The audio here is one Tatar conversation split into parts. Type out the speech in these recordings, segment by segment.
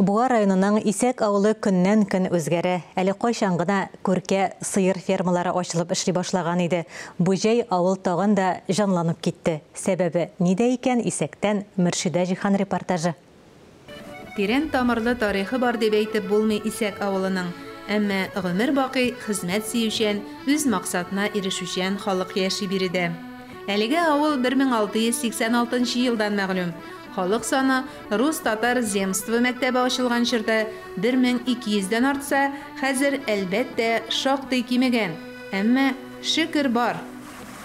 Буа районының Исәк авылы көннән-көн үзгәрә. Әле кайчан гына күркә сыер фермалары ачылып эшли башлаган иде. Бу җәй авыл тагын да җанланып китте. Сәбәбе нидә икән, Исәктән Мөршидә Җиһан репортажы. Тирән тамырлы тарихы бар дип әйтеп булмый Исәк авылының. Әмма гомер бакый хезмәт сөючән, үз максатына ирешүчән халык яши биредә. Әлеге авыл 1686 нчы елдан мәгълүм. Халык саны рус-татар земство мәктәбе ачылган чорда 1200 дән артса, хәзер, әлбәттә, шактый кимегән. Әмма, шөкер, бар!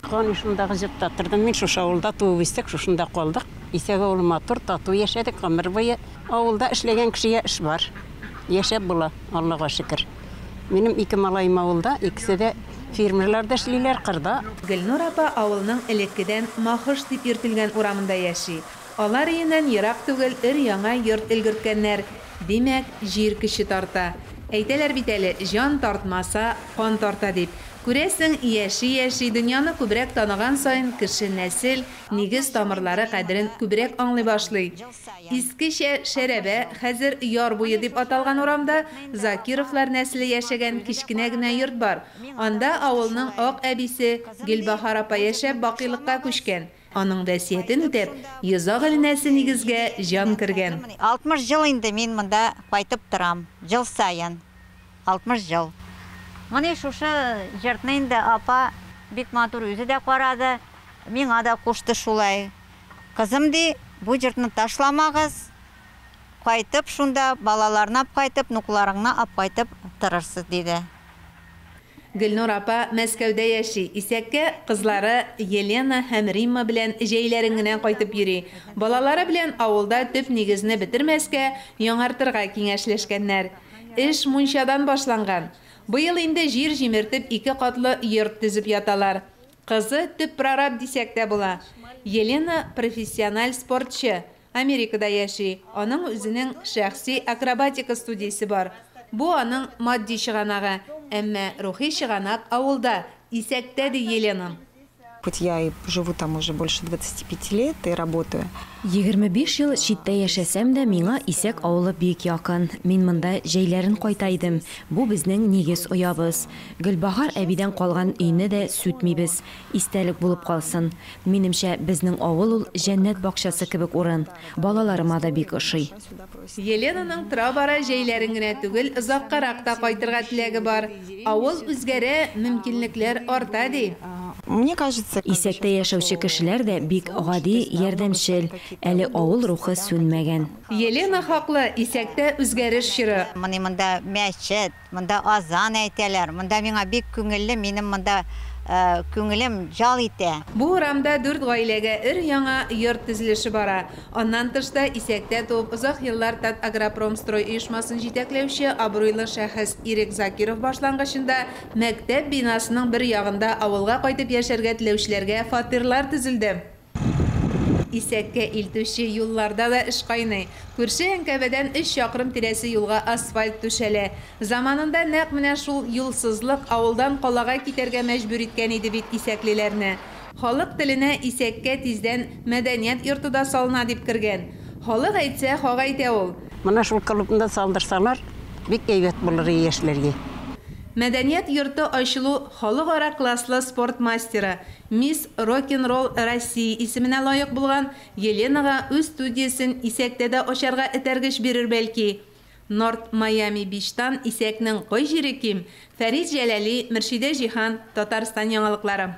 Кан шундагы җыртта тордым мин, шушы авылда туып үстек, шушында калдык. Исәк авылы матур, тату яшәдек гомер буе. Авылда эшләгән кешегә эш бар, яшәп була, Аллага шөкер. Минем ике малаем авылда, икесе дә фермерларда эшлиләр, кырда. Гөлнур апа авылның элеккедән Махыш дип йөртелгән урамында яши. Алар өеннән ерак түгел өр-яңа йорт өлгерткәннәр. Димәк, җир көче тарта. Әйтәләр бит әле, җан тартмаса, кан тарта дип. Күрәсең, яши-яши, дөньяны күбрәк таныган саен кеше нәсел, нигез тамырлары кадерен күбрәк аңлый башлый. Искечә Шәрәбә, хәзер Яр буе дип аталган урамда Закировлар нәселе яшәгән кечкенә генә йорт бар. Анда авылның ак әбисе Гөлбаһар апа яшәп бакыйлыкка күчкән. Аның вәсиятен үтәп, йозак эленәсе нигезгә җан кергән. 60 ел инде мин монда кайтып торам, ел саен, 60 ел. Менә шушы җыртны инде апа бик матур үзе дә карады, миңа да кушты шулай. Кызым, ди, бу җыртны ташламагыз, кайтып шунда балаларны апкайтып, внукларыңны апкайтып торырсыз, диде. Гөлнур апа Мәскәүдә яши, Исәккә кызлары Елена һәм Римма белән җәйләрен генә кайтып йөри. Балалары белән авылда төп нигезне бетермәскә, яңартырга киңәшләшкәннәр. Эш мунчадан башланган. Быел инде җир җимертеп ике катлы йорт төзеп яталар. Кызы төп прораб дисәк тә була. Елена профессиональ спортчы. Америкада яши, аның үзенең шәхси акробатика студиясе бар. Бу аның матди чыганагы, әмма рухи чыганак авылда, Исәктә, ди Елена. Хоть я и живу там уже больше 25 лет и работаю. 25 ел читтә яшәсәм дә, миңа Исәк авылы бик якын. Мин монда җәйләрен кайта идем. Бу безнең нигез оябыз. Гөлбаһар әбидән калган өйне дә сүтмибез. Истәлек булып калсын. Минемчә, безнең авыл ул җәннәт бакчасы кебек урын. Балаларыма да бик ошый. Еленаның тора-бара җәйләрен генә түгел, озаккарак та кайтырга теләге бар. Авыл үзгәрә, мөмкинлекләр арта, ди. Мне кажется, Исәктә яшәүче кешеләр дә бик гади, ярдәмчел. Әле авыл рухы сүнмәгән. Елена хаклы, Исәктә үзгәреш чоры. Менә монда мәчет, Монда азан әйтәләр. Монда миңа бик күңелле, минем монда күңелем ял итә. Бу урамда дүрт гаиләгә өр-яңа йорт төзелеше бара. Аннан тыш та Исәктә туып, озак еллар Татагропромстрой оешмасын җитәкләүче абруйлы шәхес Ирек Закиров башлангычында мәктәп бинасының бер ягында авылга кайтып яшәргә теләүчеләргә фатирлар төзелде. Исәккә илтүче юлларда да эш кайный. Күрше Әнкәбәдән өч чакрым тирәсе юлга асфальт түшәлә. Заманында нәкъ менә шул юлсызлык авылдан калага китәргә мәҗбүр иткән иде бит исәклеләрне. Халык теленә Исәккә тиздән мәдәният йорты да салына дип кергән. Халык әйтсә, хак әйтә ул. Менә шул клубны да салдырсалар, бик әйбәт булыр иде яшьләргә. Мәдәният йорты ачылу халыкара класслы спорт мастеры, Мисс Рок-н-ролл России исеменә лаек булган Еленага үз студиясен Исәктә дә ачарга этәргеч бирер бәлки. Норт Майами Бичтан Исәкнең кай җире ким? Фәрит Җәләли, Мөршидә Җиһан, Татарстан яңалыклары.